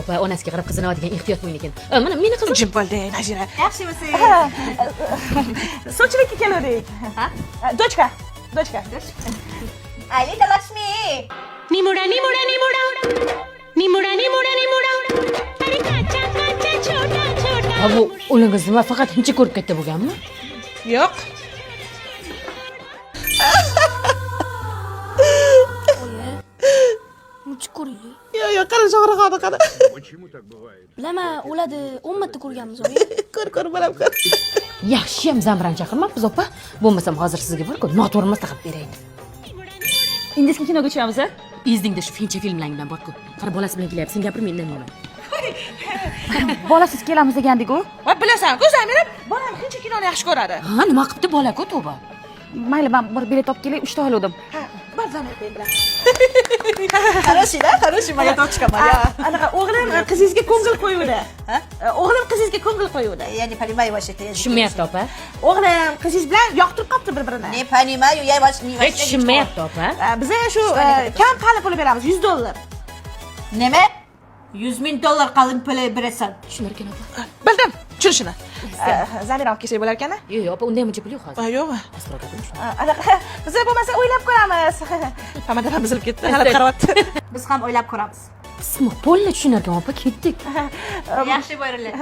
Opa, onasiga qarab qizini oladigan ehtiyot bo'ling ekan. Mana meni qizim. Jim bo'ldi, Nazira. Yaxshimisiz? Suvchilikka keluvdik. Ha? Дочка, дочка. Alita Lakshmi. నిముడా నిముడా నిముడా నిముడా నిముడా నిముడా అరే కాచా కాచా చోటా చోటా Ha, bu o'g'lingiz nima, faqat hindcha ko'rib katta bo'lganmi? Yo'q. Muncha ko'ringlar. Yo'q, yo'q, qara, shohruxonni qara. Bilaman, o'ladi. 10 marta ko'rganmiz, oyi. Ko'r, ko'r, bolam, ko'r. Yaxshiyam Zamirani chaqirmabmiz, opa. Bo'lmasam hozir sizga bir-ku noto'g'ri maslahat beray. Индийский kinoga tushamiz, a? Izdingda shu fincha filmlaringdan bor-ku. Qara, bolasi bilan kelyapti. Sen gapirma, indamayman. Bolasiz kelamiz degandik-ku. Voy, bilasan-ku, Zamira bolam hindcha kinoni yaxshi ko'radi. Ha, nima qilibdi bola-ku, tavba. Mayli, man bir bilet olib kelay, uchta oluvdim. Ha, bor, Zamira bilan. Хороший, да? Хороший моя дочка моя. Anaqa o'g'lim qizingizga ko'ngil qo'yuvdi. Ha? O'g'lim qizingizga ko'ngil qo'yuvdi. Я не понимаю вообще это. Tushunmayapti, opa. O'g'lim qizingiz bilan yoqtirib qolibdi bir-birini. Не понимаю, я вас не Hech tushunmayapti, opa. Biza shu kam qalin pul beramiz, 100 dollar. Nima? 100 ming dollar qalin pul berasan. Tushunar ekan, opa. Bildim, tushunishini. Zamira olib kelsak bo'lar ekan. Yo'q, yo'q, opa, unda ham uncha pul yo'q hozir. Yo'qmi? Pastroq gapiring. Anaqa biza bo'lmasa o'ylab ko'ramiz. Pomidor ham buzilib ketdi, g'alati qarayapti. Biz ham o'ylab ko'ramiz. Pismiq polni tushunar ekan, opa, ketdik. Yaxshi bo'ringlar.